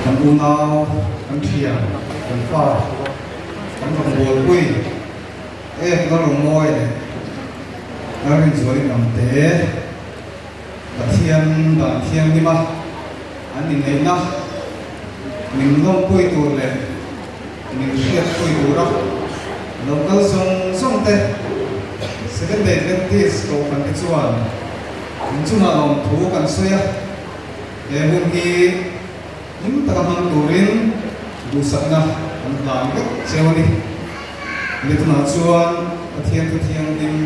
Kan unau, kan thian, kan fa, kan rawngbawlpui Ek Lalrumawi leh Lalrinzuali Hnamte Pathian dan thianghlima an inneihna min lawmpui tur leh min hriatpui tura lo kal zawng zawng te Seventh Day Adventist kohhran te chuan in chungah lawmthu kan sawi a, he hun hi hlim taka hmang turin duhsakna kan hlan vek cheu a ni. Ni tunah chuan Pathian thu thianghlim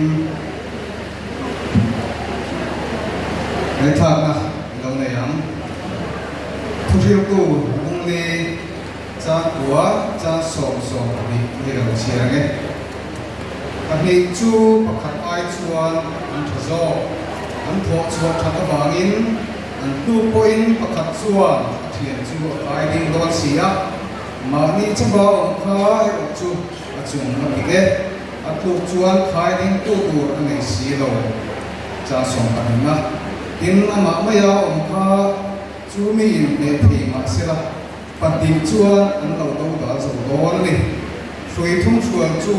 ngaihthlakna i lo nei ang. Thuhriltu Bungli Changkua Chang 12 hi ka lo chhiar ang e. Pahnih chu pakhat ai chuan an tha zawk. An thawh chhuah that avangin an tluk pawhin pakhat chuan a thian chu a kai ding dawn si a. Mahni chauha awm kha erawh chu a chung a pik e. A tluk chuan khai dingtu tur a nei si lo. Chang 12 a. Tin, amah maia awm kha chu miin hneh thei mah sela, 2 chuan an lo do dal zo dawn a ni. Hrui thum hrual chu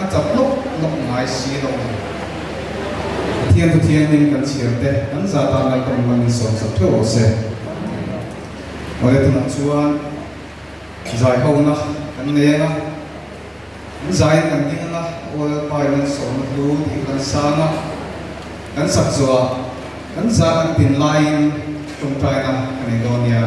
a chat lawk lawk ngai si lo. Pathian thu thiangin kan chhiar te kan za tan Lalpan man in sawm sak theuh rawh se. Awle tunah chuan zai hona kan nei ang a, kan zaiin kan ding ang a, Aw Lalpa in an sawmna hlu tih kan sang a, kan sak zawhah kan za kan tin laiin tawngtaina ka nei dawn nia.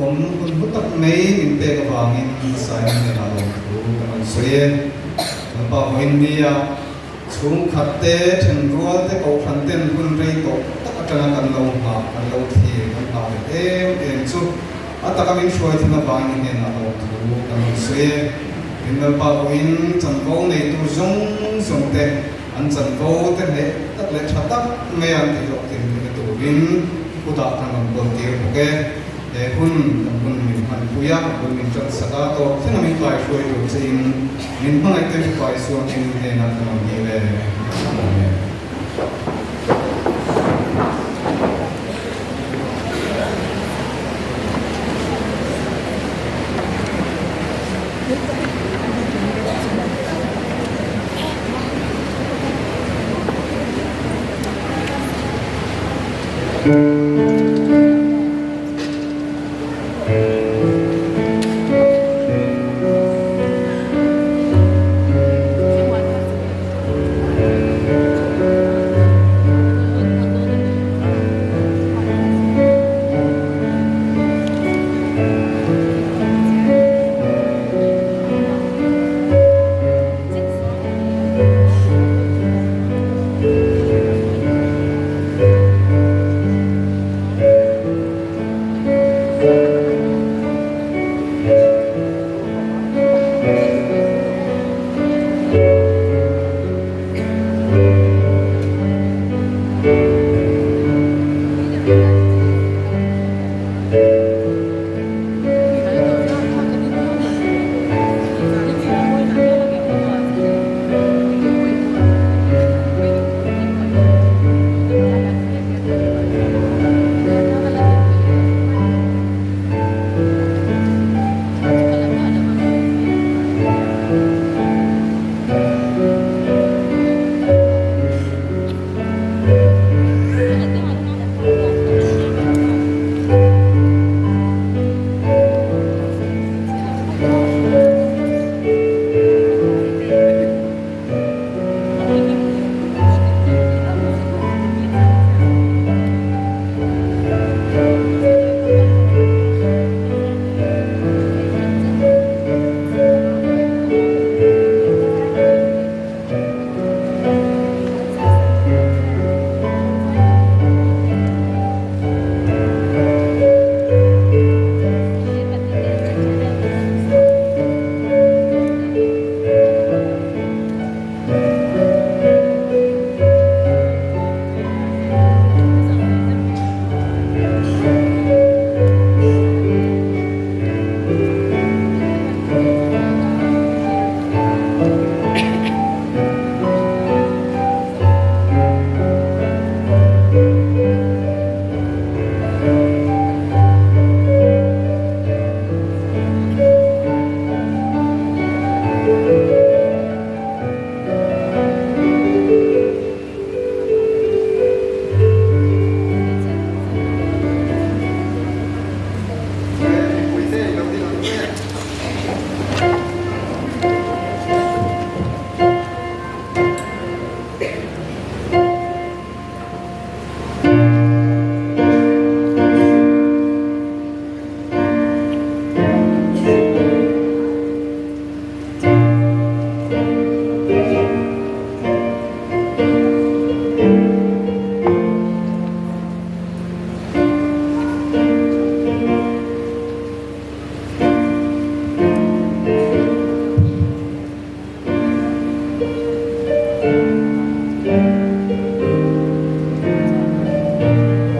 duhawm hun hlu tak mai min pek avangin hmasain hnenah lawmthu kan rawn sawi e. Lalpa vawiin nia chhungkhat te, thenrual te, kohhran ten hun rei tawh tak atanga kan lo nghah, kan lo thlir, kan nghah leh em em chu a taka min hruai thun avangin i hnenah lawmthu kan rawn sawi e. Tin, Lalpa vawiin chanvo neitu zawng zawng te, An chanvo te hneh tak leh tha tak mai an tih hlawh tin theihna turin kutah kan rawn kawl tir bawk e. He hun kan hun min hmanpui a, hun min tan sak a, tawp thlenga min kai hruai tur chein min hmangaih te hruai suamin hnenah kan rawn dil e. Amen.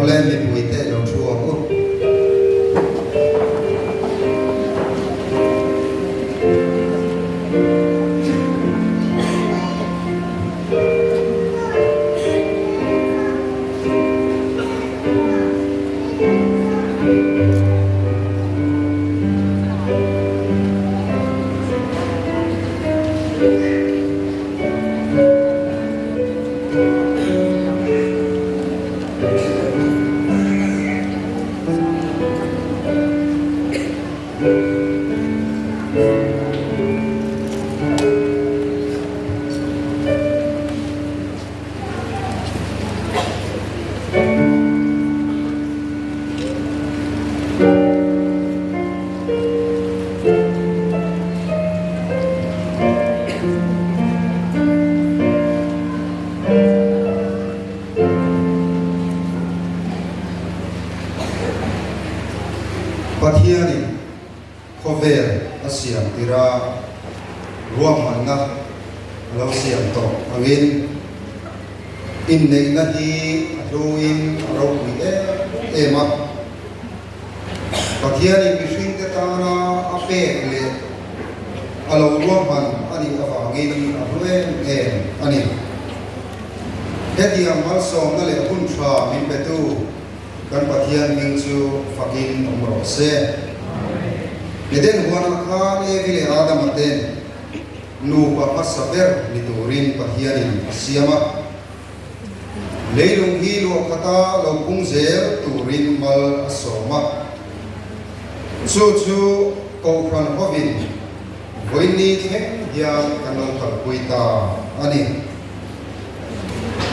Awle mipuite lo thu ang u. Khawvel a siam tir a, ruahmanna a lo siam tawh angin inneihna hi a hluin a ropui em em a. Pathianin mihringte tana a pek leh a lo ruahman a nih avangin a hlu em em a ni. Hetiang malsawmna leh hun tha min petu kan Pathian hming chu fakin awm rawh se. Eden huanah khan Evi leh Adama ten nupa hmasa ber ni turin Pathianin a siam a. Leilung hi luah khata lo pung zel turin mal a sawm a. Chu chu Kohhran hovin vawiinni thleng hian kan lo kalpui ta a ni.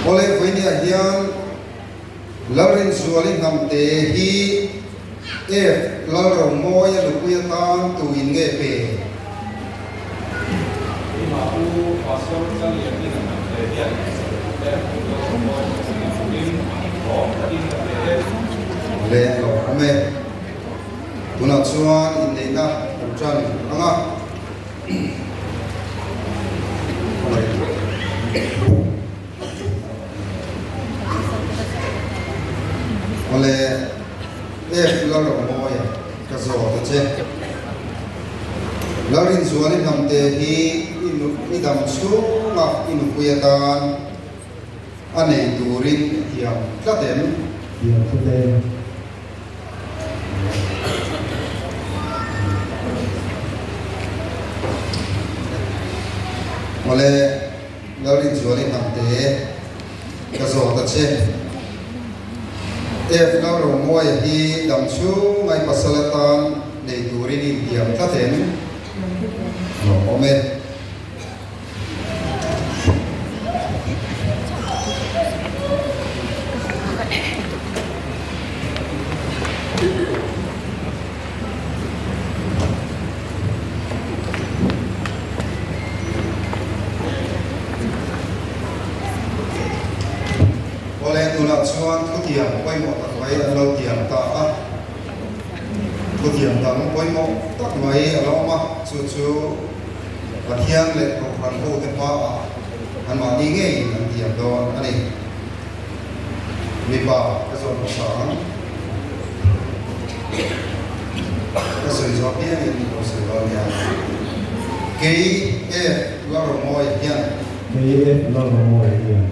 Awle vawiinniah hian Lalrinzuali hnamte hi F Lalromawia nupui atan tuin nge pe? Keimah u Pastor Chalianin a hnamte hian F Lalromawia nupui ni turin lawm takin ka pe e. Le lo awm e. Tunah chuan inneihna kan tan ang a. Awle, F Lalramawia ka zawt a che. Lalrinzuali hnamte hi i dam chhunga i nupui atan a nei turin i thiam tlat em? Thiam tlat e. Awle. Lalrinzuali hnamte ka zawt a che. F Lalromawia hi dam chhung ngai pasal atan nei turin i intiam tlat em? Lawmawm e. Awle tunah chuan thutiam pawimawh tak mai an lo tiam ta a, thutiam dang pawimawh tak mai a lo awm a, chu chu Pathian leh Kohhran hote hmaah anmahni ngeiin an tiam dawn a ni. Mipa ka zawt hmasa ang. Ka sawi zawh apiangin min lo sawi dawn nia. Kei F Lalrawmawia hian. Kei F Lalrawmawia hian.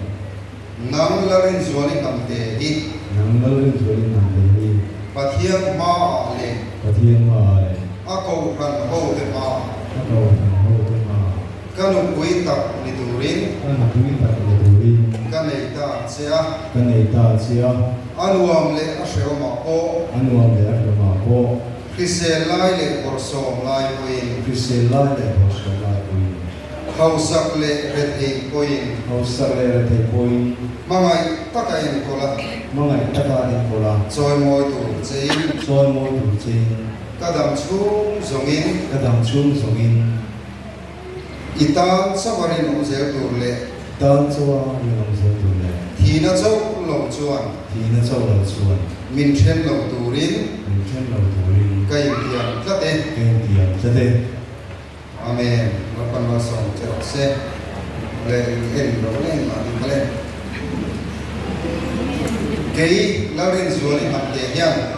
Nang Lalrinzuali hnamte hi. Nang Lalrinzuali hnamte hi. Pathian hmaah leh. Pathian hmaah leh. A kohhran hote hmaah. A kohhran hote hmaah. Ka nupui tak ni turin. Ka nupui tak ni turin. Ka nei ta che a. Ka nei ta che a. A nuam leh a hrehawmah pawh. A nuam leh a hrehawmah pawh. Hrisel lai leh bawrhsawm lai pawhin. Hrisel lai leh bawrhsawm lai pawhin. Hausak leh retheih pawhin. Hausak leh retheih pawhin. Hmangaih taka enkawl a. Hmangaih taka enkawl a. Chawimawi tur chein. Chawimawi tur chein. Ka dam chhung zawngin. Ka dam chhung zawngin. I tan chauh a rinawm zel tur leh. Tan chauh a rinawm zel tur leh. Thihna chauh lo chuan. Thihna chauh lo chuan. Min then lo turin. Min then lo turin. Ka intiam tlat e. Ka intiam tlat e. Amen. Lalpan malsawm che rawh se. Le en lo reng mah ni mawle. Kei Lalrinzuali hnamte hian.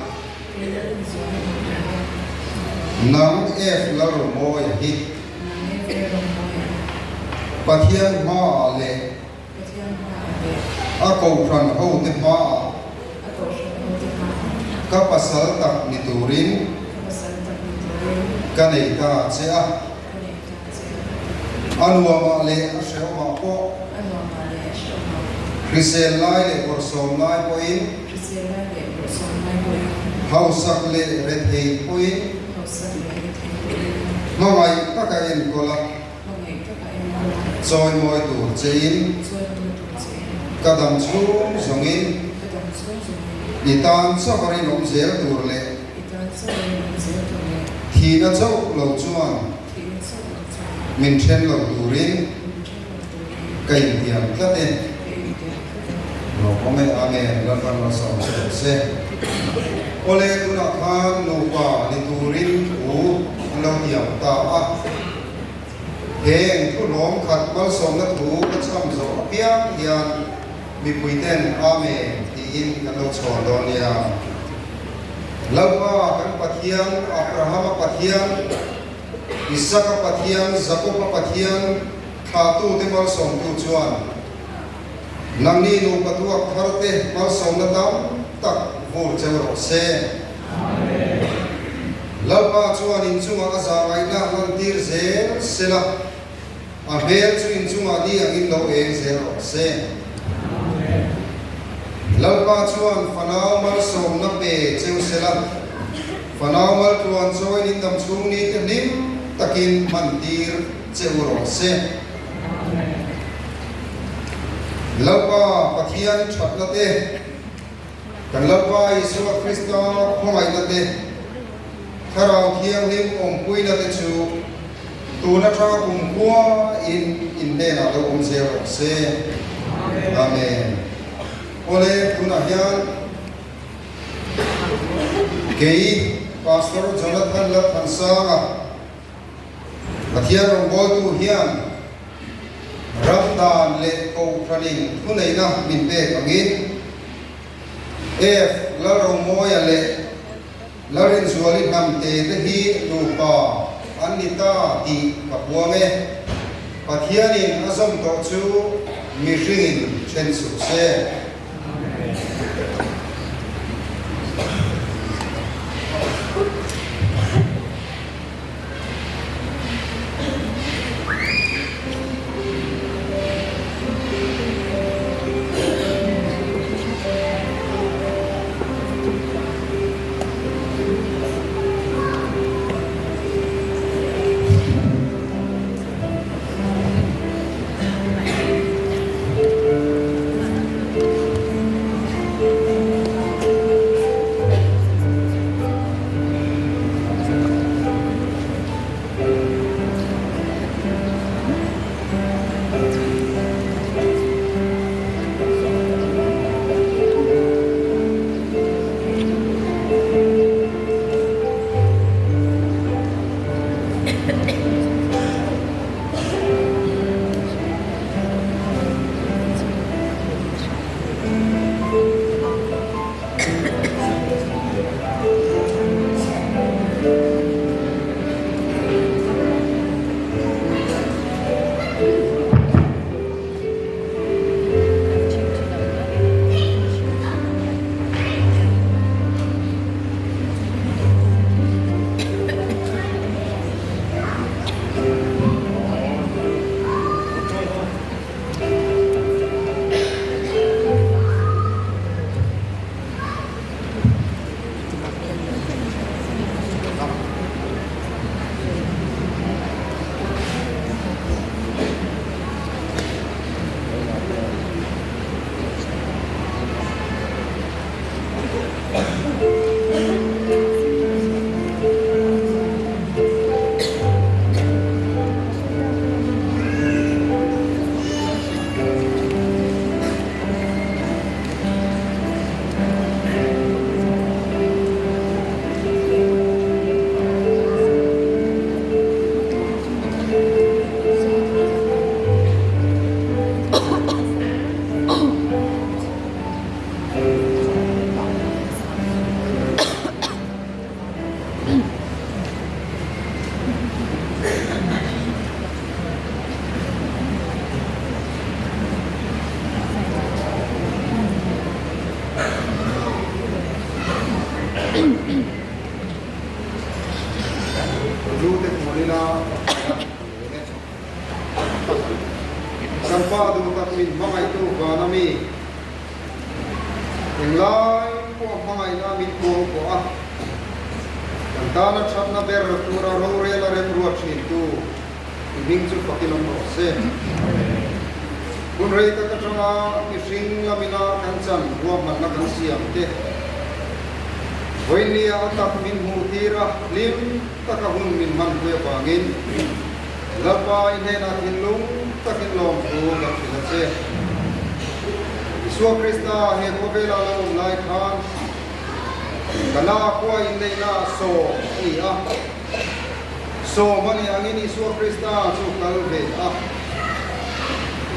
Nang F Lalromawia hi Pathian hmaah leh a Kohhran hote hmaah ka pasal tak ni turin ka nei ta che a. A nuamah leh a hrehawmah pawh hrisel lai leh bawrhsawm lai pawhin, hausak leh rethei pawhin hmangaih taka enkawl a, chawimawi tur chein ka dam chhung zawngin i tan chauh a rinawm zel tur leh Thihna chauh lo chuan min then lo turin ka intiam tlat e. Lawmawm e, Amen, Lalpan malsawm che rawh se. Awle, tunah khan nupa ni turin thu an tiam ta a. Heng thu hlawm khat malsawmna thu ka chham zawh apiang hian mipuiten Amen tiin kan lo chhawn dawn nia. Lalpa kan Pathian, Abrahama Pathian, Isaka Pathian, Jakoba Pathian, thlahtute malsawmtu chuan nangni nupa tuak tharte malsawmna tam tak vur cheu rawh se. Lalpa chuan inchungah a zahngaihna lantir zel sela, a hmel chu inchungah ni angin lo eng zel rawh se. Lalpa chuan fanau malsawmna pe cheu sela, fanau maltluan chawiin in damchhung ni te hlim takin hmantir cheu rawh se. Lalpa Pathian thatna te. Kan Lalpa Isua Krista khawngaihna te, Thlarau Thianghlim awmpuina te chu tun atanga kum khua in in hnenah lo awm zel rawh se. Amen. Awle, tunah hian kei Pastor Jonathan Lalthansanga, Pathian rawngbawltu hian ram dan leh Kohhranin thuneihna min pek angin F. Lalromawia leh Larinzuali Hnamte te hi nupa an ni ta tih ka puang e. Pathianin a zawm tawh chu mihringin then suh se. Lu te hmuh ila Kan pa duh tak min hmangaihtu vana mi Englai pawh hmangaihna min kuang pawh a, kan tana thatna ber tura rorel a remruat thintu i hming chu fakin awm rawh se. Hun rei tak atanga mihring lamina kan chan ruahmanna kan siam te, vawinia a tak min hmuh tir a, hlim taka hun min hmanpui avangin Lalpa i hnenah thinlung takin lawmthu kan hrilh a che. Isua Krista he khawvela lo awm lai khan Kana khua inneihna sawm a ni a. Sawm a nih angin Isua Krista chu kal ve a.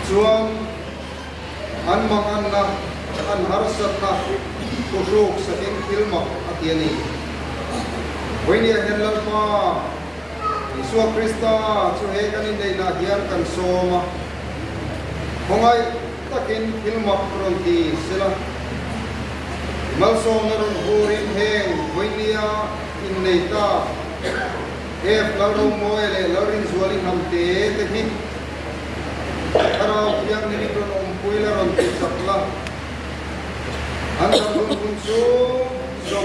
Tichuan, an manganna, an harsatna thuhruk sakin thil mak a ti a ni. Vawinia hian Lalpa Isua Krista chu he kan inneihnaah hian kan sawm a, khawngaih takin thil mak rawn ti sela, malsawmna rawn hurin heng vawinia innei ta F. Lalromawia leh Lalrinzuali Hnamte te hi Thlarau Thianghlimin rawn awmpui la rawn ti chak la, an dam hun hun chu zo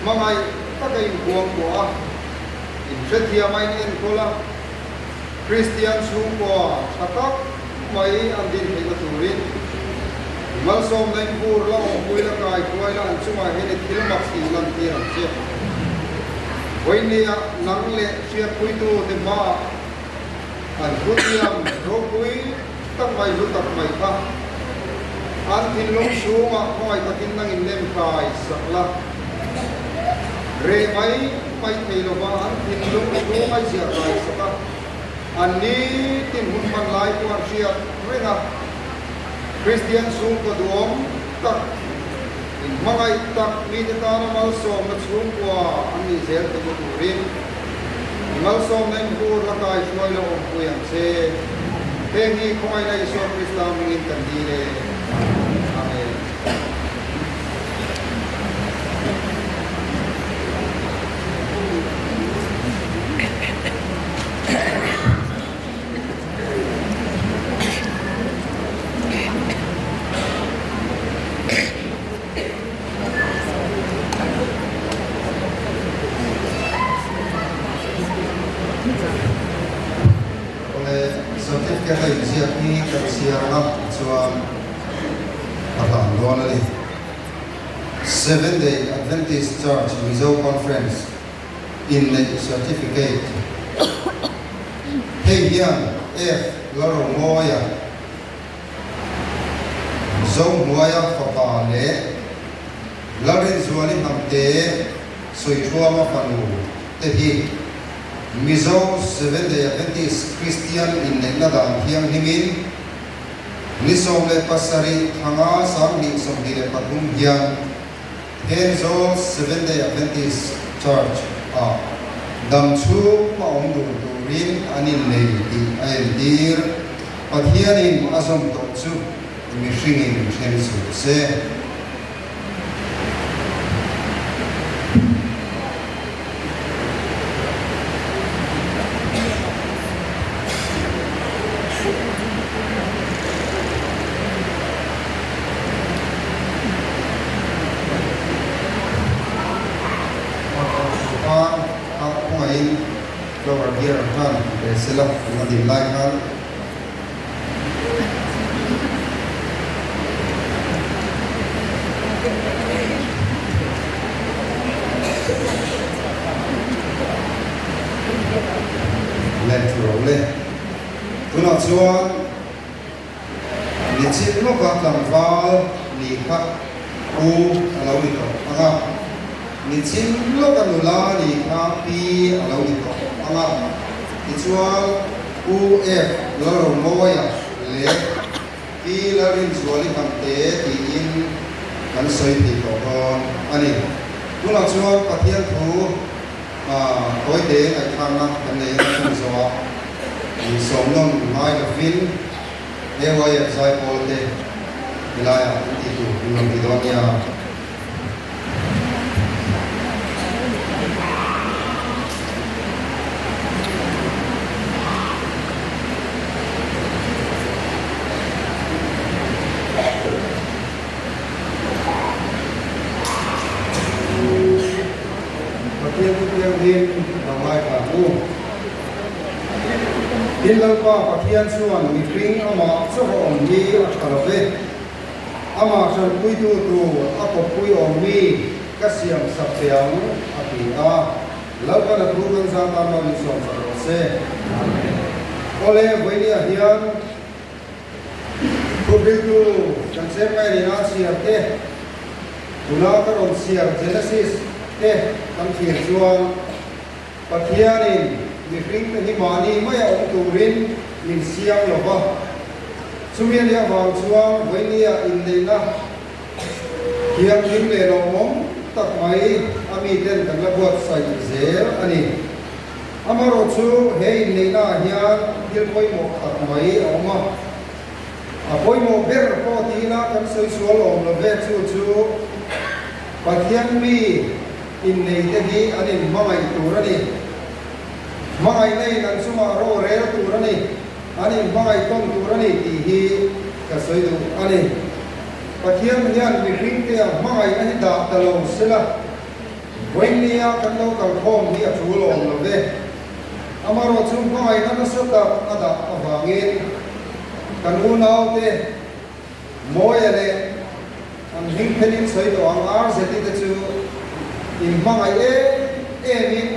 hmangaih taka inkuangkuah a, inhrethiam a inenkawl a, Kristian chhungkua tha tak mai an din theihna turin malsawmna inbur la awmpui la kaihruai la an chungah hian i thil mak tih lantir ang che. Vawinia nang leh hriatpuitu te hmaah an thutiam ropui tak mai hlu tak mai kha an thinlung chhungah khawngaih takin nang inlem kai sak la. Reh mai mai thei lova an thinlung chhung a ziah kai sak a. An ni tin hun hman lai pawh an hriat reng a, Kristian chhungkaw duhawm tak, inhmangaih tak mite tana malsawmna chhungkua an nih zel theihna turin i malsawmna inhur la kaihruai la awmpui ang che. Heng hi khawngaihna Isua Krista hmingin kan dil e. Amen. Awle, certificate a inziak hi kan chhiar ang a, tichuan a hlan dawn a ni. Seventh Day Adventist Church Mizo Conference inneih certificate. Hei hian F. Lalromawia, Zohnuaia fapa leh Lalrinzuali Hnamte Sawiṭhuama fanu te hi Mizo Seventh Day Adventist Kristian inneihna dan thianghlimin Ni 17 thanga 2023 hian Thenzawl Seventh Day Adventist Church ah dam chhung a awm dun turin an innei tih a entir. Pathianin a zawm tawh chu mihringin then suh se. Par a khawngaihin flower bearer khan ve sela an la din lai khan. Let ro le. Tunah chuan nichin lawka tlangval ni kha pu a lo ni tawh ang a, nichin lawka nula ni kha pi a lo ni tawh ang a, tichuan Pu F. Lalromawia leh Pi Lalrinzuali Hnamte tiin kan sawi thei tawh dawn a ni. Tunah chuan Pathian thu tawite ngaihthlakna kan nei a chumi zawhah sawmnawn ngai lovin AYF Zaipawl te helaiah an tih tur an rawn ti dawn nia. Pathian chu Thianghlim lo ngaithla ang u. Tin, Lalpa Pathian chuan mihring amah chauh a awm hi a tha lo ve. Amah hranpuitu tur a kawppui awm mi ka siam sak ve ang, a ti a. Lalpan a thu kan zah tan lo min sawm sak rawh se. Amen. Awle, vawinia hian thuhriltu kan cheng mai nena chhiar te, tuna ka rawn chhiar Genesis te kan thlir chuan Pathianin. mihringte hi mahni maia awm turin min siam lo va. Chumi a nih avang chuan vawinia inneihna thianghlim leh lawmawm tak mai a miten kan la buatsaih zel a ni. Amaherawhchu he inneihnaah hian thil pawimawh khat mai a awm a. A pawimawh ber pawh ti ila kan sawi sual awm lo ve, chu chu Pathian mi inneite hi an inhmangaih tur a ni. Hmangaihna in an chungah rorel tur a ni. An inhmangaih tawn tur a ni tih hi ka sawi duh a ni. Pathian hian mihringte a hmangaihna hi dah ta lo sela, vawinia kan lo kalkhawm hi a tul awm lo ve. Amaherawh chu hmangaihna nasa tak a dah avangin kan unaute Mawia leh an hming phenin sawi tawh ang RZ-i te chu inhmangaih em emin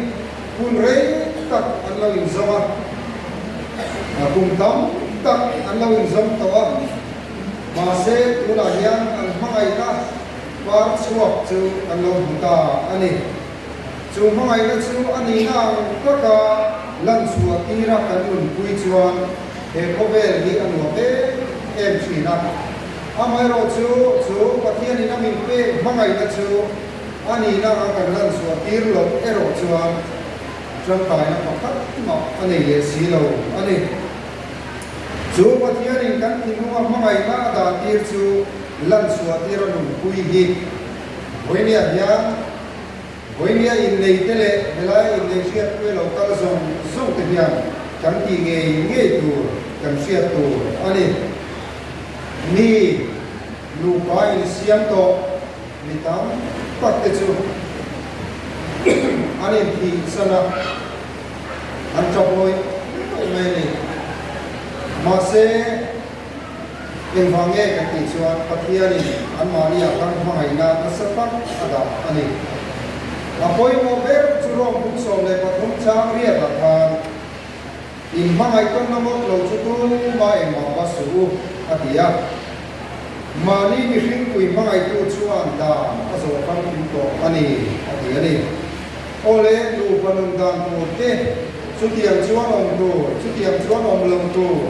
hun rei tak an lo inzawm a, kum tam tak an lo inzawm tawh a, mahse tunah hian an hmangaihna par chhuak chu kan lo hmu ta a ni. Chu hmangaihna chu a nihna ang taka lan chhuah tira kan nunpui chuan he khawvel hi a nuam em em thin a. Amaherawh chu, chu Pathianin a min pek hmangaihna chu a nihna anga kan lan chhuah tir loh erawh chuan tangkaina pakhat mah a nei leh si lo a ni. Chu Pathianin kan thinlunga hmangaihna a dah tir chu lan chhuah tir a nunpui hi vawinia hian Vawinia innei te leh helai innei hriatpui lo kal zawng zawng te hian kan tih ngei ngei tur kan hriat tur a ni. Mi nupa insiam tawh mi tam tak te chu an inthih san a, an tap ngawih ngawih mai a ni. Mahse. Engvang nge kan tih chuan Pathianin anmahniah khan hmangaihna nasa tak a dah a ni. A pawimawh ber chu Rome bung 13 chang riatah khan in hmangaih tawnna ngawt lo chu tumah engmah va suh u a ti a. Mahni mihringpui hmangaihtu chuan dan a zawh famkim tawh a ni a ti a ni. Awle nupa nun dan tur te chutiang chuan awm tur, chutiang chuan awm lo tur,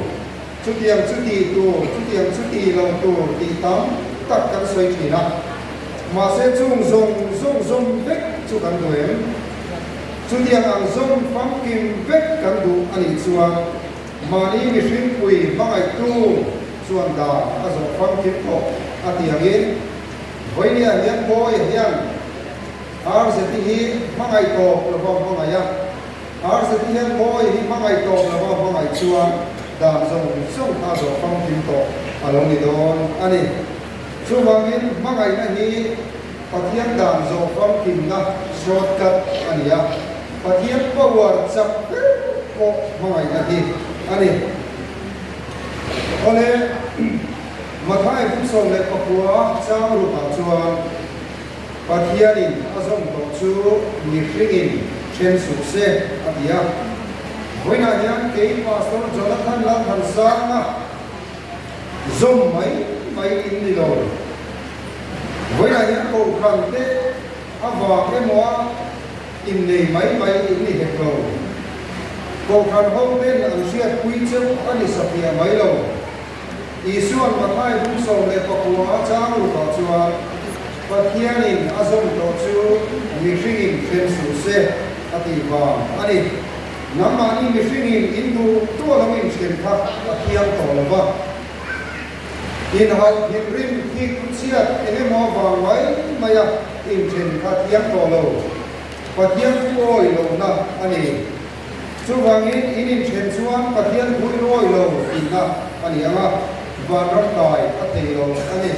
Chutiang chu tih tur, chutiang chu tih lo tur tih tam tak kan sawi thin a. Mahse chung zawng zawng zawm vek chu kan duh em? Chutiang ang zawm famkim vek kan duh a nih chuan mahni mihringpui hmangaihtu chuan dan a zawh famkim tawh a ti angin vawinia hian Mawia hian RZ-i hi hmangaih tawp lova hmangaih a. Harsati hian Mawi hi hmangaih tawp lova hmangaih chuan dan zawng zawng kha zawh famkim tawh a lo ni dawn a ni. Chuvangin hmangaihna hi Pathian dan zawh famkimna short cut a ni a, Pathian power chak ber pawh hmangaihna hi a ni. Awle, Mathai bung 19 chang rukah chuan, Pathianin a zawm tawh chu mihringin then suh se, a ti a. Vawiinah hian kei Pastor Jonathan Lalthansanga zawm mai mai in ni lo. Vawiinah hian kohhran te a vang emaw a innei mai mai in ni hek lo. Kohhran ho ten an hriatpui cheu a ni satliah mai lo. Isua'n Mathai bung 19 a chang rukah chuan, Pathianin a zawm tawh chu mihringin then suh se, a tih vang a ni. Nangmahni mihringin in duh duh a lo inthen kha a thiang tawh lo va. Inhauh thinrim thik chhiat eng emaw vang mai maia inthen kha thiang tawh lo. Pathian thu awi lohna a ni. Chuvangin in inthen chuan Pathian pui rawi lo tihna a ni ang a, vanram kai a thei lo a ni.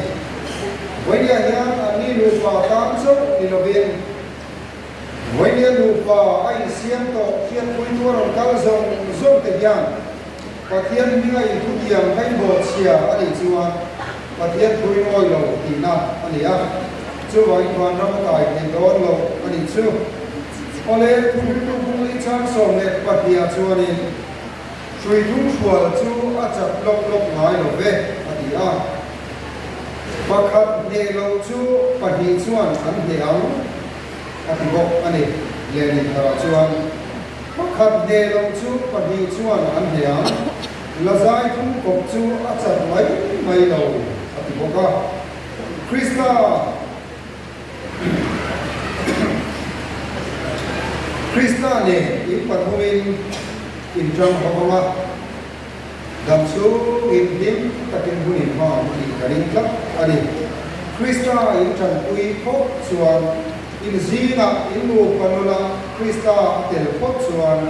Vawinia hian anni nupa tan chauh ni lovin, Vawinia nupa a insiam tawh hriatpuitu a rawn kal zawng zawng te hian Pathian hminga inthutiam kha inbawhchhia a nih chuan Pathian pui rawi lo tihna a ni a, chuvangin vanram a kai thei dawn lo a nih chu. Awle, thuhriltu bung li chang 12 ah chuanin hrui thum hrual chu a chat lawk lawk ngai lo ve, a ti a. Pakhat hneh loh chu pahnih chuan an hneh ang, a ti bawk a ni. Lenin tharah chuan. Pakhat hneh loh chu pahnih chuan an hneh ang. Lazai thum kawp chu a chat mai mai lo, a ti bawk a. Krista Krista nen in pathumin in ṭang ho ang a, dam chhungin hlim takin hun in hma ang tih ka ring tlat a ni. Krista in ṭanpui phawt chuan in zingah in nupa nula Krista a tel phawt chuan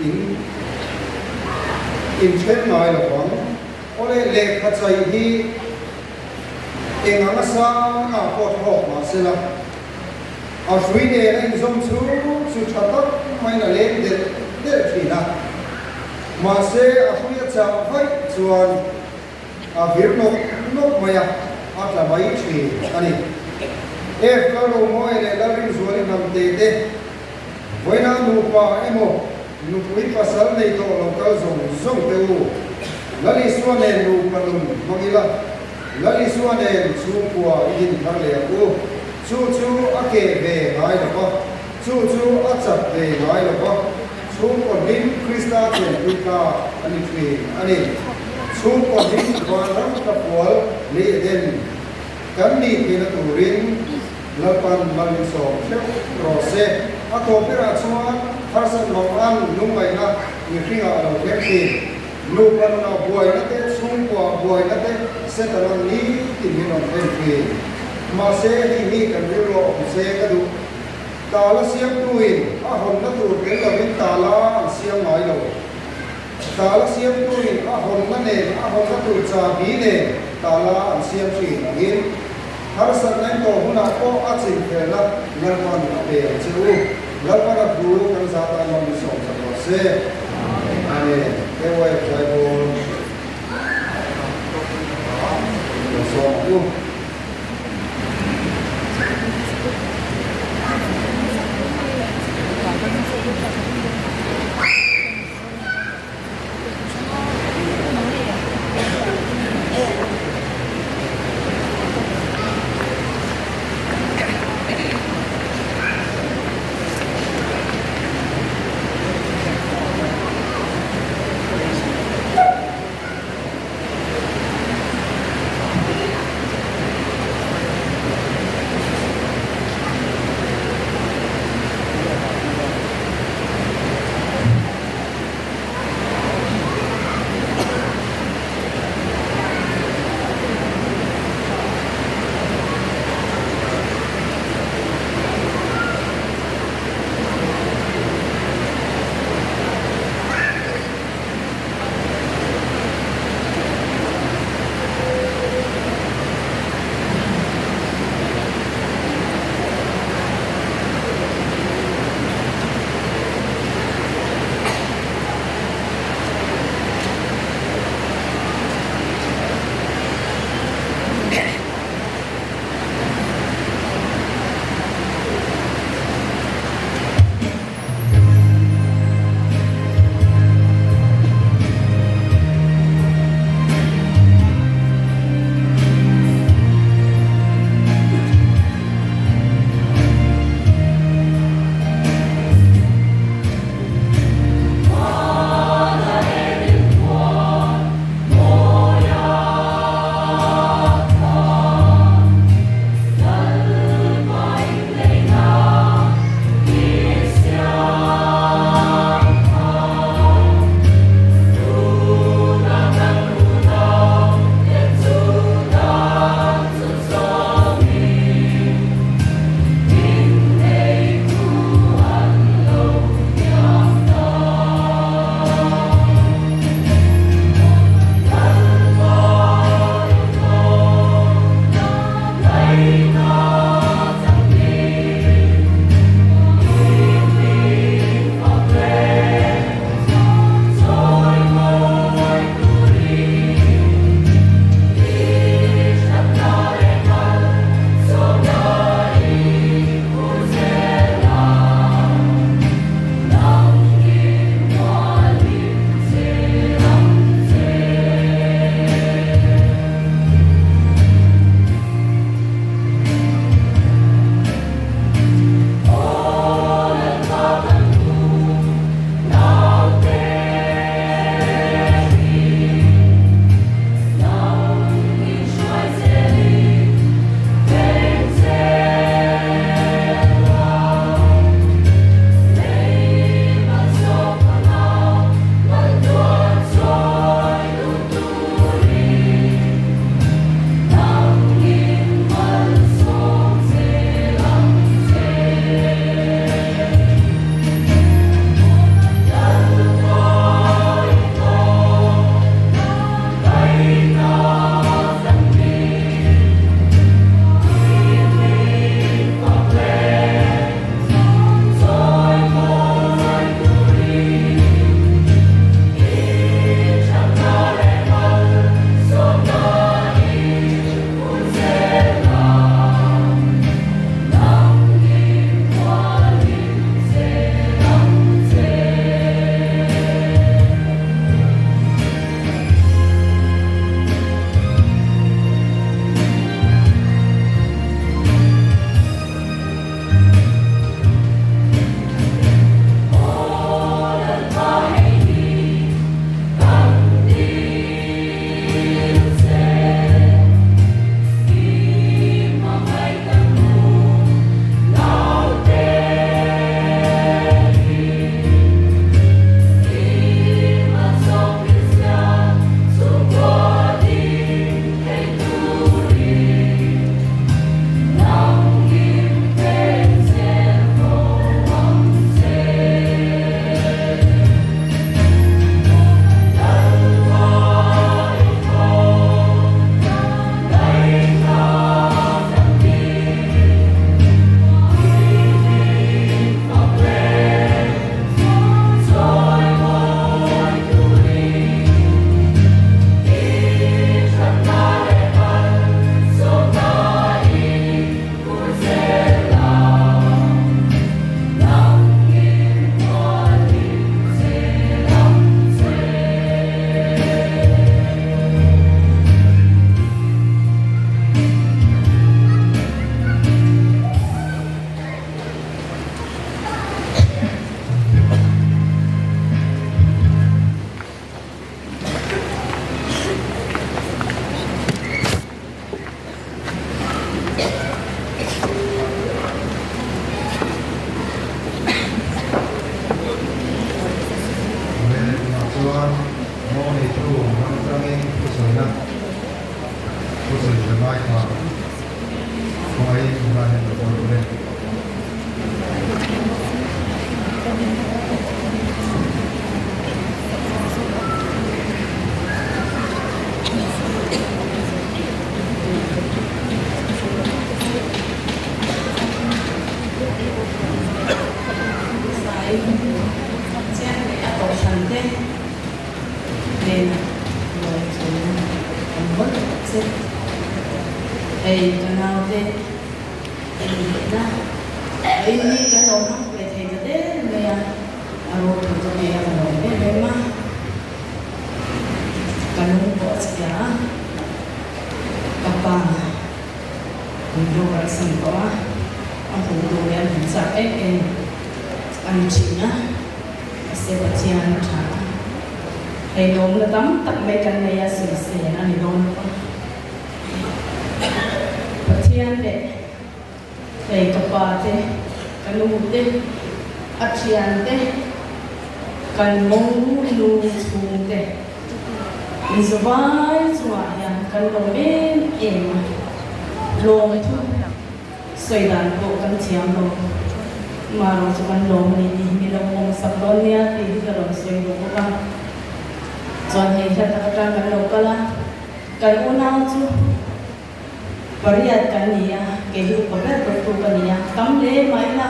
in inṭhen ngai lo vang. Awle lehkha chai hi Eng anga sangah pawh thawk mah sela, a hrui nen a inzawm chu chu tha tak maiin a leng delh delh thin a. Mahse, a hrui a chah vaih chuan a vir nawk nawk mai a, a tla mai thin a ni. F Lalromawi leh Lalrinzuali hnamte te vawiina nupa emaw Nupui pasal nei tawh lo kal zawng zawng teh u. Lal Isua nen nupa nun hmang ila, Lal Isua nen chhungkua i din thar leh ang u. Chu chu a keh ve ngai lo va, chu chu a chat ve ngai lo va, chhungkaw hlim Krista chenpui tlak a ni thin a ni. Chhungkaw hlim vanram tlafual lei Eden kan nih theihna turin, Lalpan mal min sawm hreuh rawh se. A tawp berah chuan harsat mang an lungngaihna mihringah a lo thleng thin. Nupa nunah buaina te, chhungkua buaina te Setanan nitin min rawn thlen thin. Mahse hei hi kan rilru a awm se ka duh. Tala siamtuin a hawnna tur tel lovin tala an siam ngai lo. Tala siamtuin a hawnna nen a hawnna tur chabi nen tala an siam thin angin, Harsatna in tawh hunah pawh a chinfelna Lalpan a pe ang che u. Lalpan a thu kan zah tan lam min sawm sak rawh se. Amen. KYF Zaipawl lo sawm ang u. Mo neitu ram atangin thusawina thusawi ka ngaithla khawngaihin helai hian ka kawl tur e. Sai chiang leh a kohhran te hnenah lawmthu an mawlh tak che. Hei ka naute inneihna a in hi kan lo hmang ve thei ta der mai a, a ropui ta mai a ka lawm em em a, ka lung pawh a chhia a, ka pa. Min boral san tawh a, a hmuh tur hian min chak em em a ni thin a, mahse Pathian a tha a, hei lawmna tam tak mai kan nei a, sawisel a ni dawn lo a, Pathian leh hei ka pa te, ka nu te, a thian te, kan mawng nu chhung te. Mizovai chungah hian kan lawm em em a, lawmthu sawi dan pawh kan thiam lo. Marawh chu kan lawm a ni tih hi mi lo pawmsak dawn nia tih hi ka rawn sawi duh bawk a. Chuan hei hla tak atang kan lo kal a, kan unau chu pariat kan ni a, kei hi upa ber ber tu ka ni a, tam hle mai la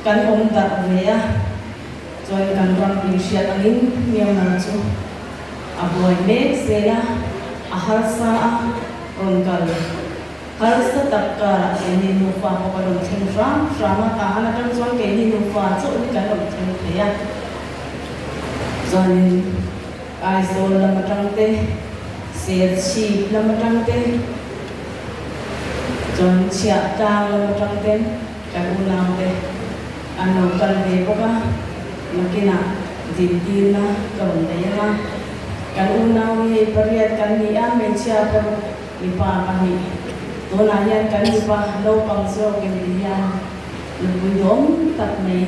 kan awm darh ve a. Chuan kan ram inhriat angin Myanmar chu a buai mek zel a, a harsa a rawn kal. Harsa tak karah keini nufa pawh ka rawn thleng hram hram a, tahan atang chuan keini nufa chauh hi kan rawn thleng thei a. Chuanin Aizawl lam atang te, Serchhip lam atang te, chuan Chhiahtlang lam atang ten kan unaute an lo kal ve bawk a, nakinah dintirna ka rawn nei ang a, kan unau hi hei pariat kan ni a, hmeichhia paruk mipa pahnih, tunah hian kan mipa naupang zawkin ti hian nupui dawm tak mai,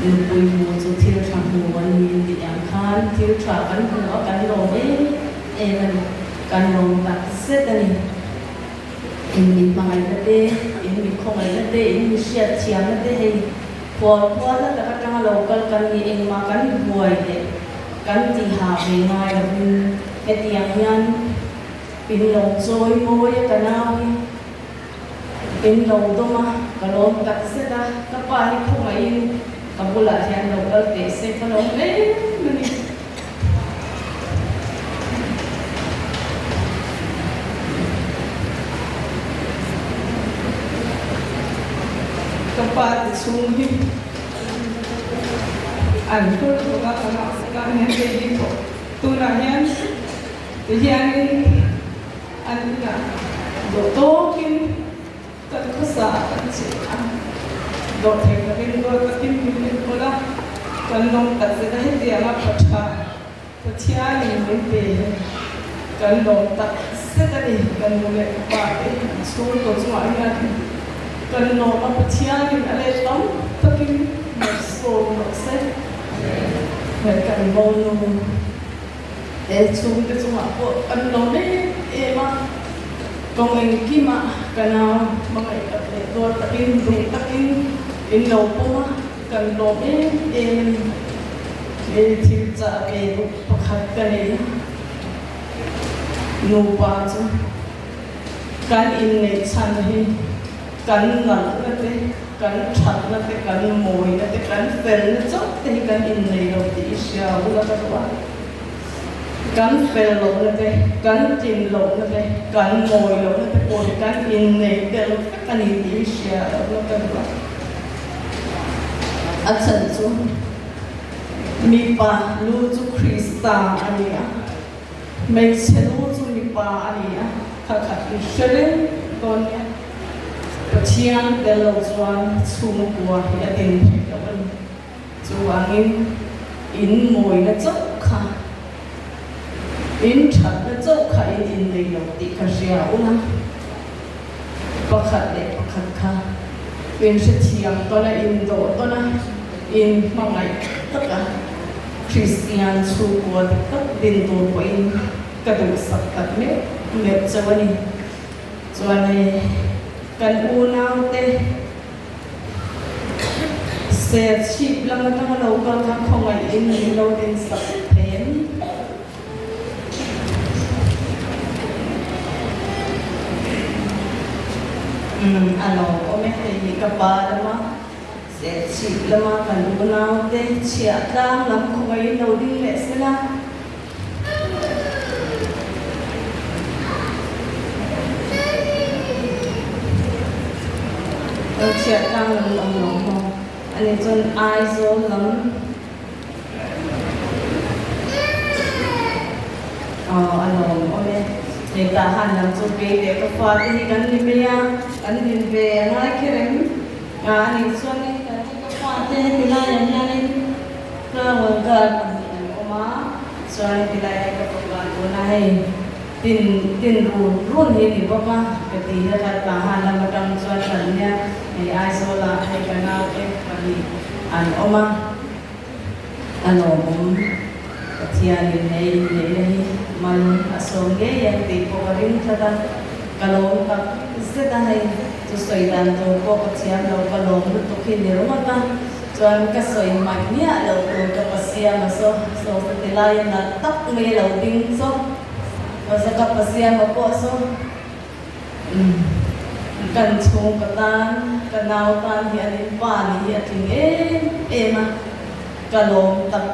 nupui hmu chu thil tha hmu an ni tih ang khan thil tha kan hmu a, kan lawm em em a ni, kan lawm tak zet a ni. In mi hmangaihna te, in mi khawngaihna te, in mi hriatthiamna te hei khual khualna tak atanga lo kal kan ni engmah kan buai leh kan tiha ve ngai lovin hetiang hian in lo chawi mawi a ka nau hi in lo dawm a, ka lawm tak zet a, ka pa hi khawngaihin ka bulah hian lo kal teh se ka lawm em a ni. Ka pa te chhung hi an hur bawk a, ka mahse ka hian hei hi pawh tunah hian ti hianin an inah dawh tawkin Kan khawsa a kan cheh a, dawhthei takin ruat takin min enkawl a, kan lawm tak zet a, hetianga pa tha Pathianin min pe hi kan lawm tak zet a ni, kan nu leh ka pa te an chhungkaw chungah hian kan lawm a, Pathianin a let tam takin malsawm rawh se. Hei kan monu te chhungte chungah pawh kan lawm em em a. Kawng engkimah ka nau hmangaih tak leh tuar takin, duh takin in lo pawm a, kan lawm em em a ni. He thil chah ve duh pakhat ka nei a, nupa chu kan inneih chhan hi kan nalhna te, kan thatna te, kan mawina te, kan felna chauh te hi kan innei lo tih i hria bula ka duh a. Kan fel lohna te, kan tlin lohna te, kan mawi lohna te pawh hi kan innei tel vek a ni tih hi hria lohna ka duh a. A chhan chu mipa lu chu Krista a ni a, hmeichhe lu chu mipa a ni a, kha khat i hre reng dawn nia. Pathian tel lo chuan chhungkua hi a din theih loh a ni. Chuvangin in mawina chauh kha, in thatna chauh kha in innei lo tih ka hria un a, pakhat leh pakhat kha in hrethiam tawn a, in dawh tawn a, in hmangaih tak a. Kristian chhungkua dik tak din tur pawhin ka duhsak tak meuh meuh chauh a ni. Chuan hei kan unaute Serchhip lam atanga lo kal kha khawngaihin min lo dinsak thei em? Umm a lo awm e, hei hi ka pa lama Serchhip lama kan unaute chhiah tlang lam khawngaihin lo ding leh sela. Chhiah tlang lam awm lo maw? Ani chuan Aizawl lam. Aw a lawm awm e. Hei tah han lam chu kei leh ka fate hi kan ni mai a, kan din ve a ngai kher em? A nih chuan hei tah chu ka fate heti laiah hianin Tlangval pahnih an awm a, chuan heti laiah ka fapa tuna hei tin tin run run hi ni bawk a, ka ti hi a tah han lam atang chuan kan nia hei Aizawlah hei ka naute pahnih an awm a. A lawmawm Pathianin hei inneihna hi mal a sawm ngei ang tih pawh ka ring tlat a, ka lawm tak zet a, hei chu sawi dan tur pawh ka thiam lo, ka lawm lutuk hi ni ringawt a, chuan ka sawi hmaih miah loh tur ka pa siam a saw, saw sa ti laia nalh tak mai a lo ding chaw, saw ka pa siam a pawh saw. Kan chhungkaw tan, ka nau tan hi an inpa nih hi a tling em em a, ka lawm tak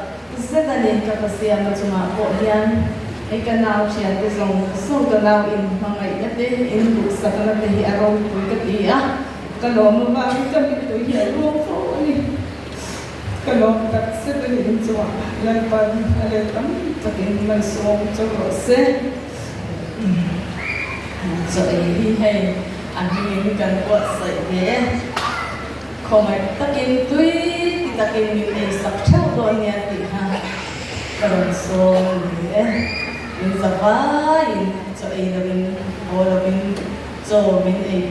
zet a ni. Ka pasiama chungah pawh hian hei ka nau thiante zawng zawng ka nau inhmangaihna te, induhsakna te hi a ropui ka ti a, ka lawm avangin ka mittui hi a luang fo a ni. Ka lawm tak zet a ni inchungah Lalpan a let tam takin malsawm chauh rawh se. Chaw ei hi hei a hmingin kan buatsaih ve e. Khawngaih takin tui ti takin min ei sak theuh dawn nia tih kha ka rawn sawn ni e. Min za vaiin chaw ei lovin haw lovin chaw min ei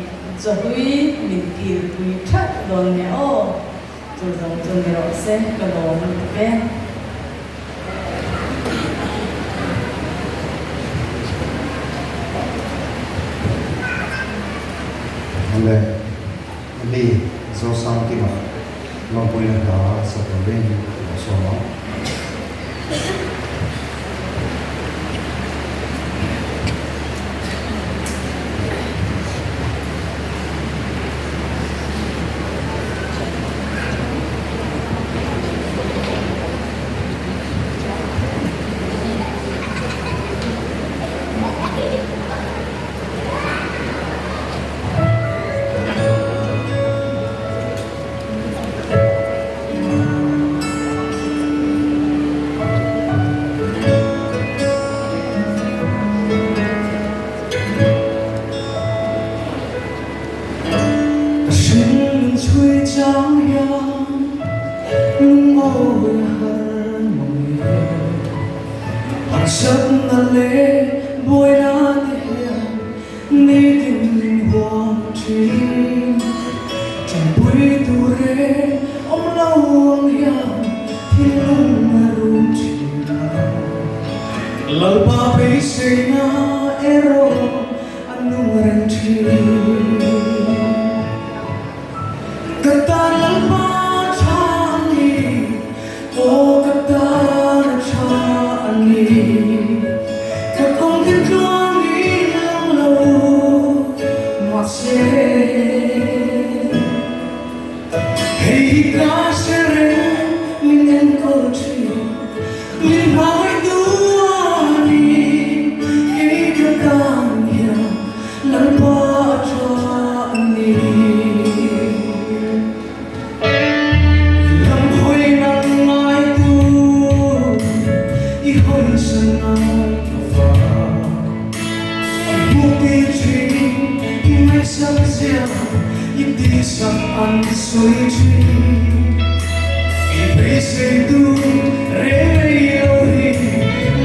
chaw hlui min kil pui theuh dawn nia aw. Chu zawng chu ni rawh se ka lawm lutuk e. Awle, mi Zosangkima lawmpuina hla sa turin ka lo sawm ang. Ka hringnun chhui chang hian lungawi a har mang e. Harsatna leh buaina te hian nitin min huam thin. Tanpui tur e awm lo ang hian thinlung a rum thin a. Lalpa beiseina erawh a nung reng thin. Ka tan Lalpa tha a ni, aw ka tan a tha a ni. Ka kawng te tluang in lang lo mahse hei hi ka hre reng min enkawl thin. Min hmangaih duh a ni, kei ka tan hian Lalpa a tha a ni. Lam hawi nang ngai tu i hawi san ngai ka va. I hmuh tir thin i ngaihsak zia i tihsak an sawi thin. I beisei tu reng rei lo hi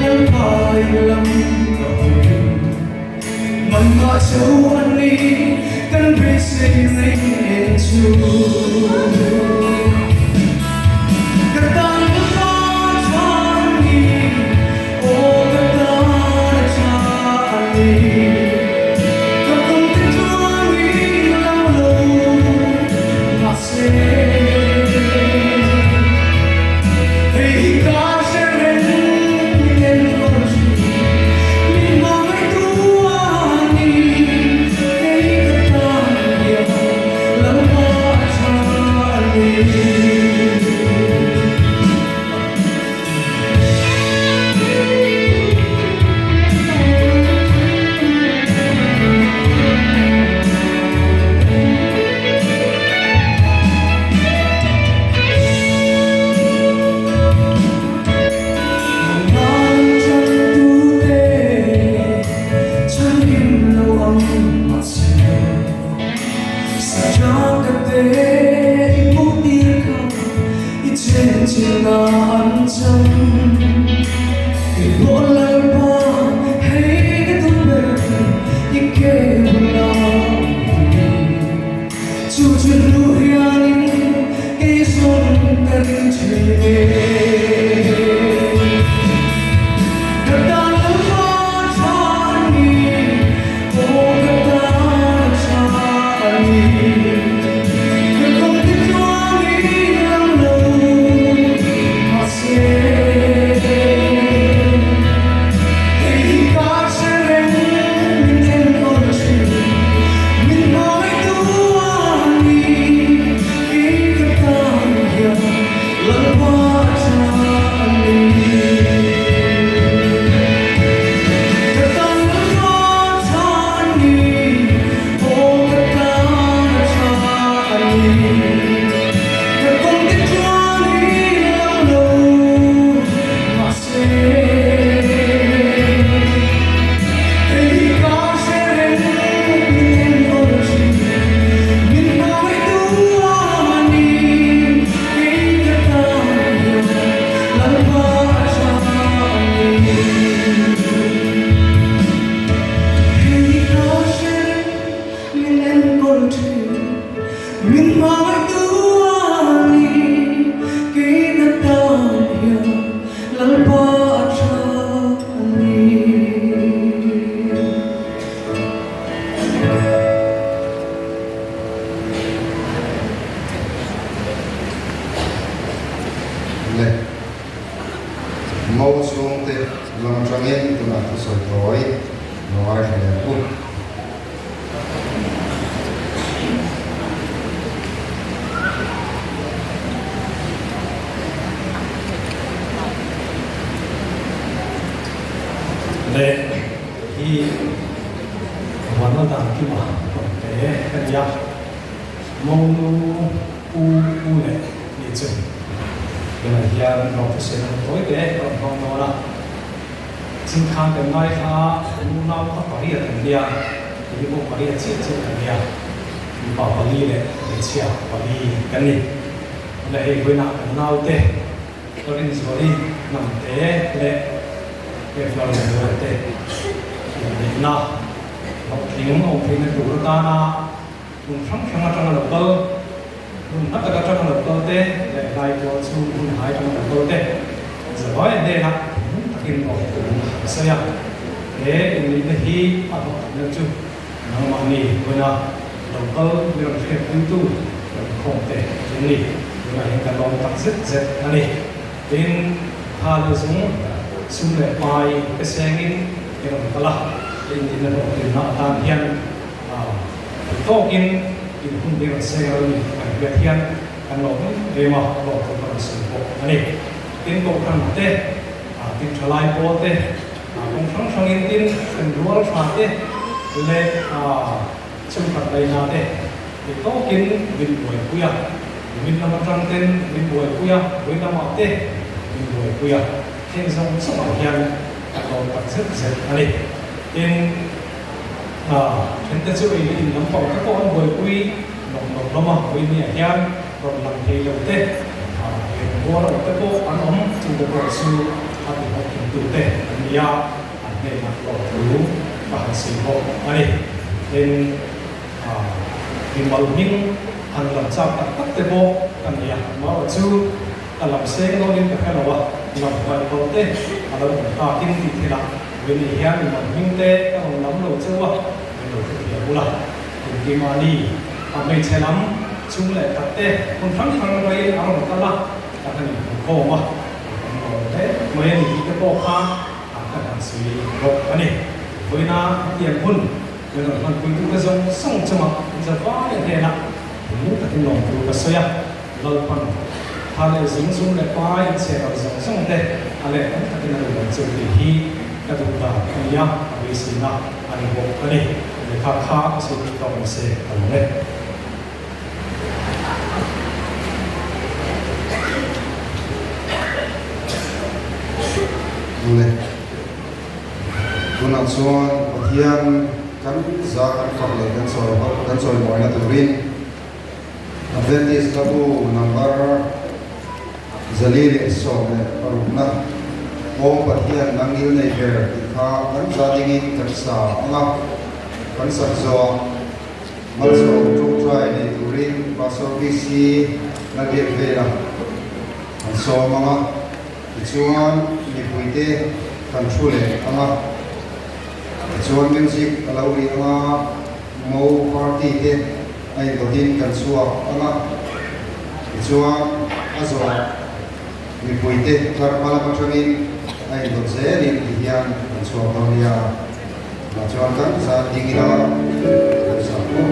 Lalpa i lam ka hawi. Nangmah chu a ni kan beisei nei en chu. Ka tan Lalpa tha. na an chang Kei pawh Lalpa hei ka tum ber i ke bula awm hi Chu chu hnu hianin kei zawng ka ring thin e. Ka tan Lalpa tha a ni, aw ka tan tha a ni. Ka kawng te tluangin lang lo mahse, kei hi ka che reng min enkawl thin. Min hmangaihtu a ni, kei ka tan hian Lalpa tha a ni. Ka tan Lalpa tha a ni, aw ka tan tha a ni. Ka kawng te tluangin lang lo mahse, Kei hi ka hre reng min enkawl thin, min hmangaihtu a ni. Kei ka tan hian Lalpa a tha a ni. Kei hi ka hre reng min enkawl thin, min hmangaihtu a ni. Kei ka tan hian Lalpa a tha a ni. Le Mo chhungte lam atangin tunah thusawi thawi lo ngaithla leh ang u. Leh hi Vanna dan kima rawn pe ka ni a, Monu u u leh ni chu tunah hian rawn thusawi na tawi te rawn hmang dawn a. Chingkhan kan ngai kha unau kha pariat an nia, kei pawh pariat chiah chiah ka nia, mipa pali leh hmeichhia pali kan ni. Tunah hei vawiinah kan naute ka rinzuali hnamte leh Kevlar Rinzuala te inneihna hlawhtling awm theihna tur atana hmun hrang hrang atanga lo kal, hmun hla tak atanga lo kal te leh Laitual chhung hmun hai atanga lo kal te zavai hnenah thinlung takin awm tur an sawi a. He inneihna hi a hlawhtlinna chu nangmahni vawiina lo kal mi rawn hriatpuitu rawn khawm te an ni. Tunah hian ka lawm tak zet zet a ni. Tin, tha leh zung, sum leh pai te sengin i rawn kal a, he inneihna hlawhtlinna atan hian Duh tawkin in hun hi rawn seng ral ni kan hriat hian kan lawm em em a, lawm tur ka rawn sawi pawh a ni. Tin Kohhran te, tin thalai pawl te, kawng hrang hrangin tin kan rual tha te leh chhungkhat laina te duh tawkin min buaipui a, min lam atang ten min buaipui a, vawi lamah te min buaipui a, heng zawng zawngah hian kan lawm tak zet zet a ni. Tin. A thente chu ei leh in lampang te pawh an buaipui lawm lawm hlawm a, vawinia hian rawn lang thei lo te, ei mual lo te pawh an awm, chute pawh chu a ti hlawhtling tu te an ni a, an hnenah lawmthu ka han sawi bawk a ni. Tin, mimal hming han lam chak tak tak te pawh ka nei a, amaherawh chu ka lam seng dawnin ka hre lo a, lam hmaih pawh te a lo awm takin tih thil a. Veni hian i man hming te ka rawn lam lo cheu a, min lo hrethiam bul a. Engtimahni a hmeichhe lam chung leh khat te hmun hrang hrang atangin a rawn kal a, ka han inhmukhawm a, kan lawm hle mai a ni tih te pawh kha an ka han sawi bawk a ni. Vawiina hetiang hun min rawn hmanpuitute zawng zawng chungah zavai a hnenah thinlung takin lawm tur ka sawi a. Lalpan tha leh zung zung leh pai in chhe ral zawng zawng te a leh tam takin a duh ang cheu tih hi ka duh dan a ni a, ka beiseina a ni bawk a ni. Lehkha kha ka sawi duh tawk ni se ka lawm e. Le. Tunah chuan Pathian kan za kan fak leh kan chawi kan chawimawina turin Adventist Hlabu number 416na Aw Pathian nang ngil nei ber tih kha kan za dingin kan sa ang a, kan sak zawh malsawm tawngtai nei turin Pastor PC Lalbiak vela kan sawm ang a, tichuan mipuite kan thu leh ang a, tichuan music a lo ri ang a, Mo party te a indawtin kan chhuak ang a, tichuan a zawh mipui te thar hma lam atangin a indawt zelin ti hian kan chhuak dawn nia. Mah chuan kan zan ding ila kan sak u.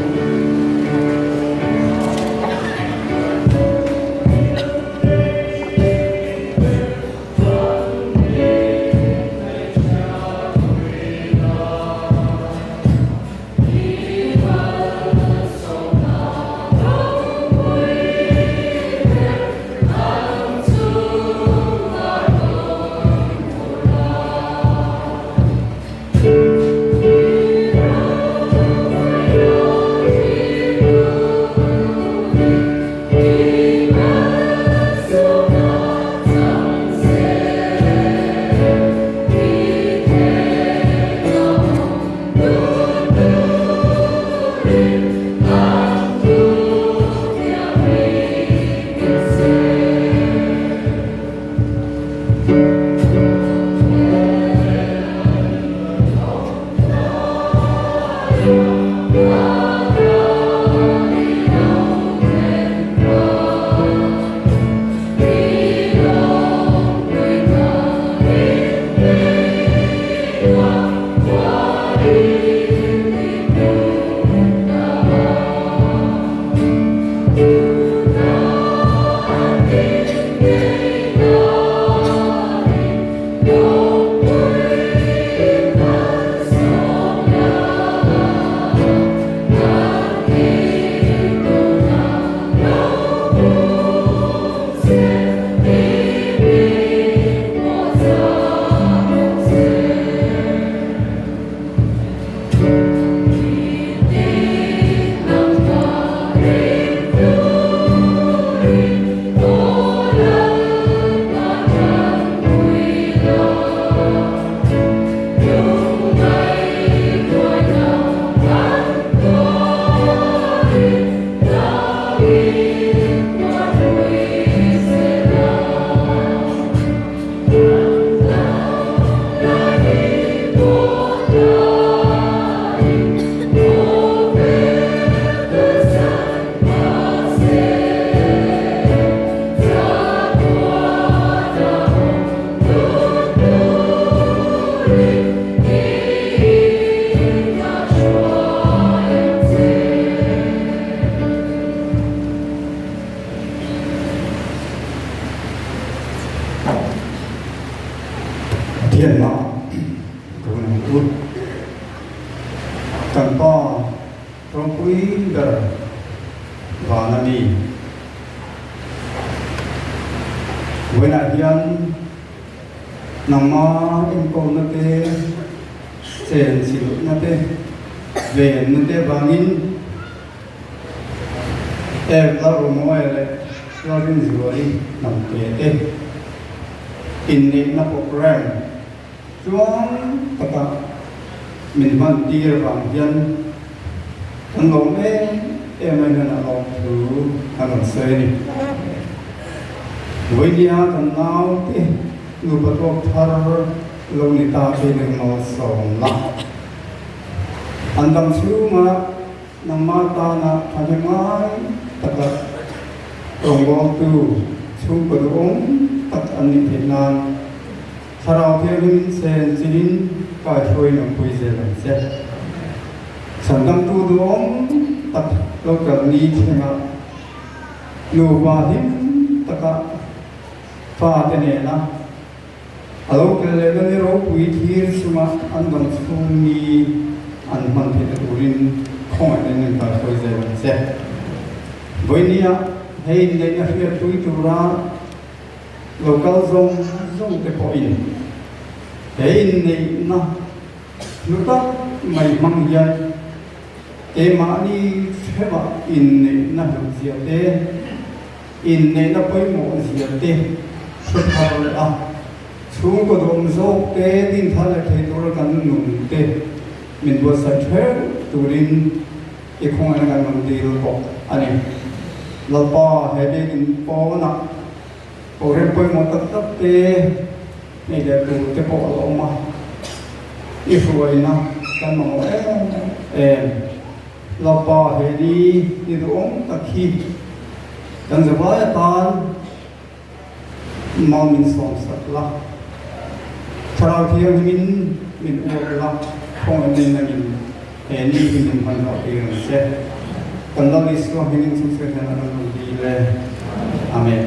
Pathianna ka hun ang u. Kan Pa ropui ber van a ni. Vawiinah hian nangma enkawlna te, chenchilhna te, venna te vangin Ev Lalrumawi leh Lalrinzuali hnamte te inneihna programme tluang taka min hman tir vang hian kan lawm em em a hian a lawm thu an rawn sawi a ni. Vawinia kan naute nupa tawk thar lo ni ta te nen malsawm la. An dam chhunga nangmah tana thahnem ngai taka rawngbawltu chhungkaw duhawm tak an nih theih nan Thlarau Thianghlim chen chilin kaihruaiin an pui zel ang che. Chhandamtu duhawm tak lo kal ni thlengah nupa hlim taka fate nena A lo tel lehna ni ropui thlir chunga an dang chhung ni an hman theihna turin khawngaih in an kaihruai zel ang che. Vawinia hei inneihna hriatpui tura lo kal zawng zawng te pawhin he inneihna hlu tak mai hmang hian keimahni hrevah inneihna hlutzia te, inneihna pawimawh zia te. Hre thar leh a, chhungkaw duhawm zawk te din thar leh thei tura kan nun te min buatsaih ṭheuh turin i khawngaihna kan rawn dil bawk a ni. Lalpa, he biakinn pawnah program pawimawh tak tak te nei leh tur te pawh a la awm a, i hruaina kan mamawh em em. Lalpa, he ni ni duhawm tak hi kan zavai atan Mau min sawm sak la, Thlarau Thianghlimin min uap la, khawngaih nangin he ni hi min hman hlauh tir ang che. Kan Lal Isua hmingin chung chhir hian a rawn awm dil e. Amen.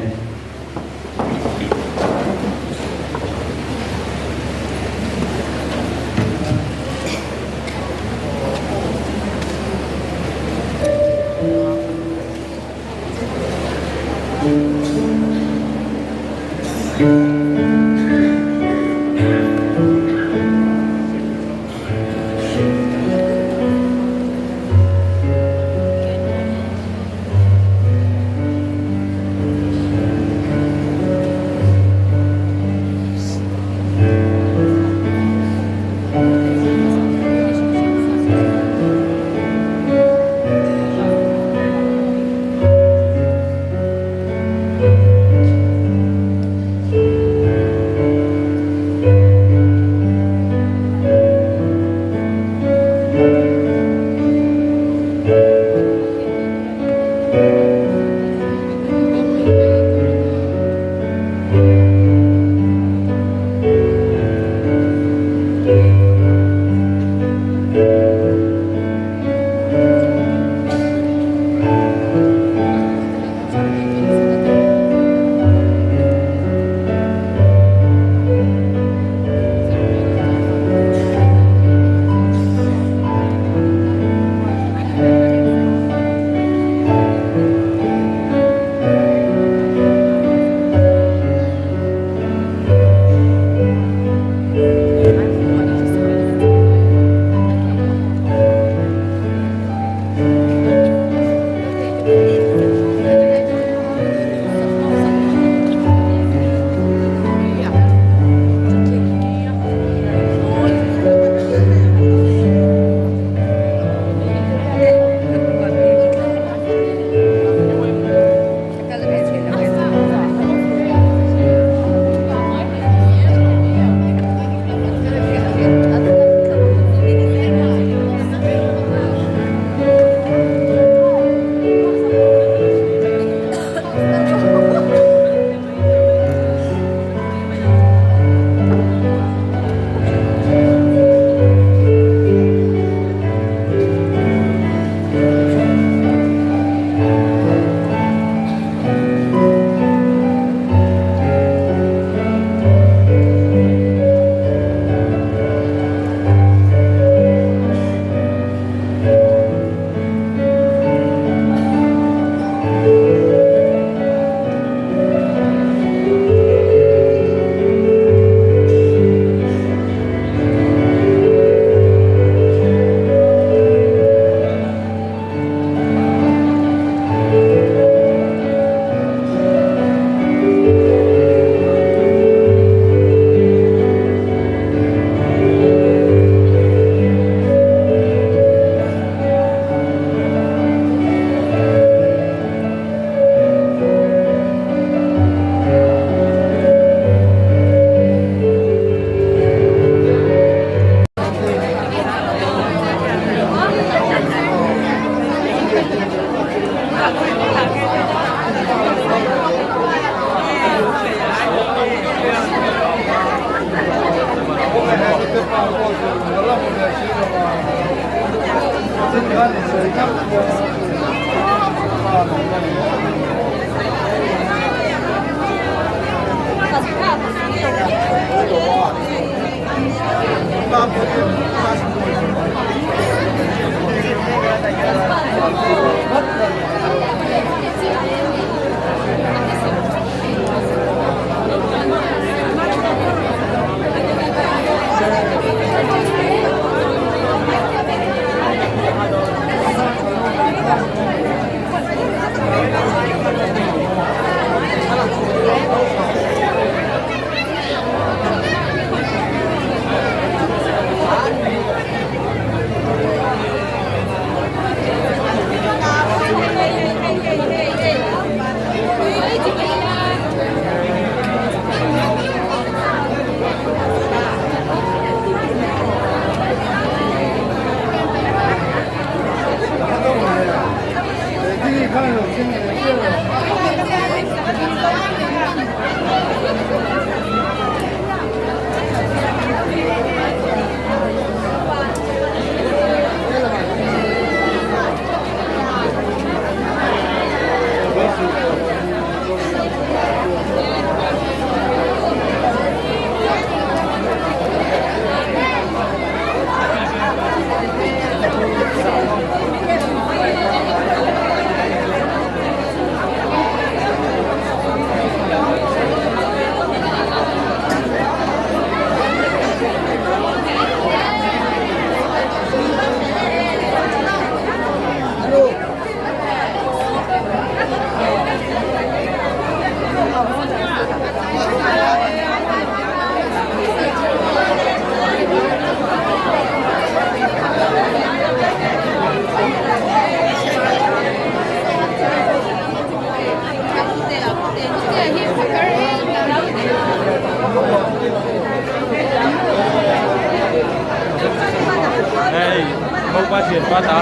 pa thianpa ta.